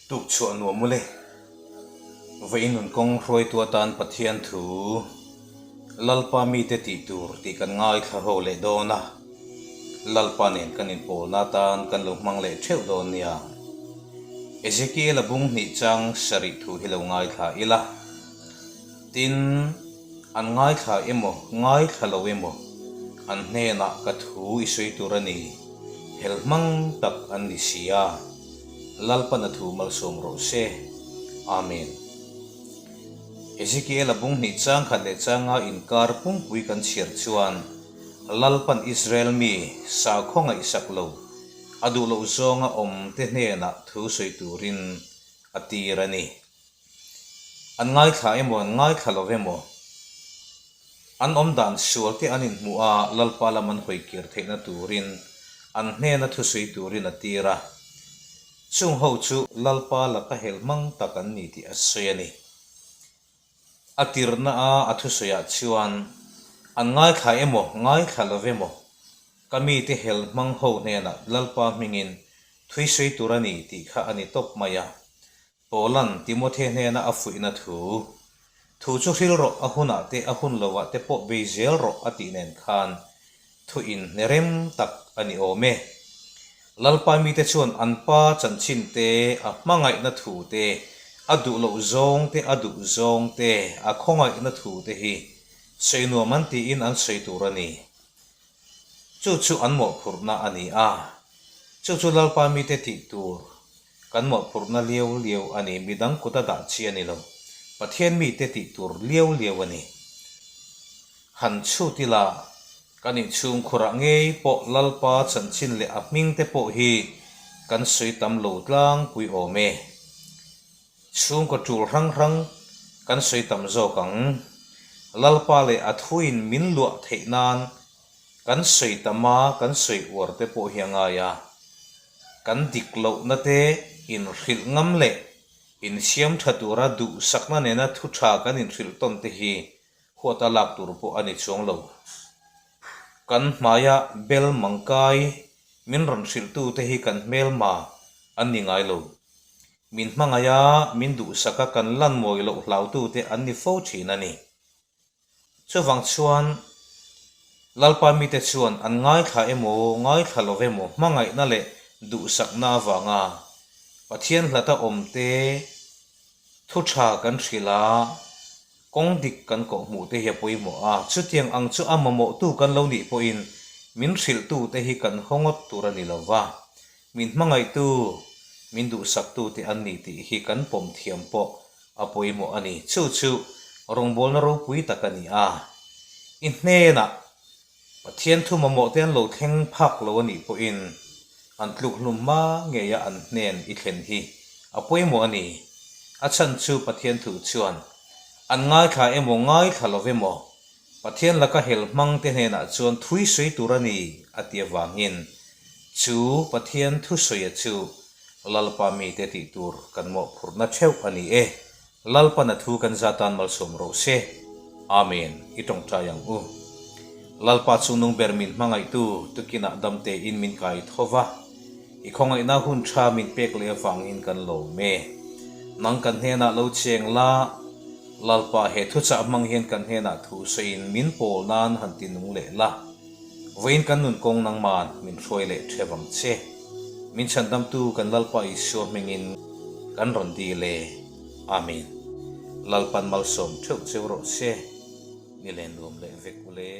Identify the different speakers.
Speaker 1: Tuk chhuah nuam mawle. Vawiin nun kawng hruaitu atan Pathian thu Lalpa mite tih tur tih kan ngaithla ho leh dawn a, Lalpa nen kan inpawlna atan kan lo hmang leh theuh dawn nia. Ezekiel-a bung hnih chang sarih thu hi lo ngaithla ila. Tin, an ngaithla emaw, ngaithla lo emaw, an hnenah ka thu i sawi tur a ni, hel hmang tak an ni si a, Lalpan a thu malsawm rawh se. Amen. Ezekiel-a bung hnih chang khat leh changa inkar pumpui kan chhiar chuan, Lalpan Israel mi sakhaw ngaihsak lo, a duh loh zawnga awmte hnenah thu sawi turin a tir a ni. An ngaithla emaw an ngaithla lo emaw, an awm dan sual te an inhmuh a, Lalpa lam an hawi kir theihna turin an hnena thusawi turin a tir a. Chung ho chu Lalpa laka hel hmang tak an ni tih a sawi a ni. A tirna a a thusawiah chuan, An ngaithla emaw ngaithla lo emaw, ka mite hel hmang ho hnenah Lalpa hmingin thuisawi tur a ni tih kha a ni tawp mai a. Paula'n Timothy hnena a fuihna thu, Thu chu hril rawh, a hunah te, a hun lovah te pawh bei zel rawh a tih nen khan thu inhne rem tak a ni awm e. Lalpa mite chuan an pa chanchin te, a hmangaihna thu te, a duh loh zawng te, a duh zawng te, a khawngaihna thu te hi sawi nuam an tiin an sawi tur a ni. Chu chu an mawhphurhna a ni a, chu chu Lalpa mite tih tur Kan mawhphurhna liau liau a ni, midang kut a dah chi a ni lo. Pathian mite tih tur liau liau a ni. Han chhut ila, kan inchhungkhurah ngei pawh Lalpa chanchin leh a hming te pawh hi kan sawi tam lo tlangpui awm e. Chhungkaw tul hrang hrang kan sawi tam zawk ang. Lalpa leh a thuin min luah theih nan kan sawi tam a, kan sawi uar te pawh hi a ngai a. Kan dik lohna te inhrilh ngam leh insiam tha tura duhsakna nena thu tha kan inhrilh tawn te hi huata lak tur pawh a ni chuang lo. Kan hmaia bel mangkai min rawn hrilhtu te hi kan hmelma an ni ngai lo. Min hmangaih a, min duhsaka kan lan mawi loh hlautu te an ni fo thin a ni. Chuvang chuan Lalpa mite chuan an ngaithla emaw, ngaithla lo emaw hmangaihna leh duhsakna avanga Pathian hlata awmte thu tha kan hrilh a, kawng dik kan kawhhmuh te hi a pawimawh a. Chutiang ang chu a mamawhtu kan lo nih pawhin min hrilhtute hi kan haw ngawt tur a ni lo va, min hmangaihtu, min duhsaktute an ni tih hi kan pawm thiam pawh a pawimawh a ni. Chu chu rawngbawlna ropui tak a ni a. I hnenah Pathian thu mamawh te an lo thleng phak lo a nih pawhin an tluk hlum hma ngeia an hnen i thlen hi a pawimawh a ni. A chhan chu Pathian thu chuan an ngaithla emaw ngaithla lo emaw Pathian laka hel hmang te hnenah chuan thui sawi tur a ni a ti avangin chu Pathian thusawia chu Lalpa mite tih tur kan mawhphurhna theuh a ni e. Lalpan a thu kan za tan malsawm rawh se. Amen. I tawngtai ang u. Lalpa chungnung ber min hmangaihtu tukinah damte in min kai tho va. I khawngaihna hun tha min pek leh avangin kan lawm e. Nang kan hnenah lo cheng la, Lalpa he thuchah hmang hian kan hnenah thu sawiin min pawl nan han ti nung leh la. Vawiin kan nun kawng nangman min hruai leh theuh ang che. Min chhandamtu kan Lalpa Isua hmingin kan rawn dil e. Amen. Lalpan malsawm theuh cheu rawh se. Ni len nuam leh vek ule.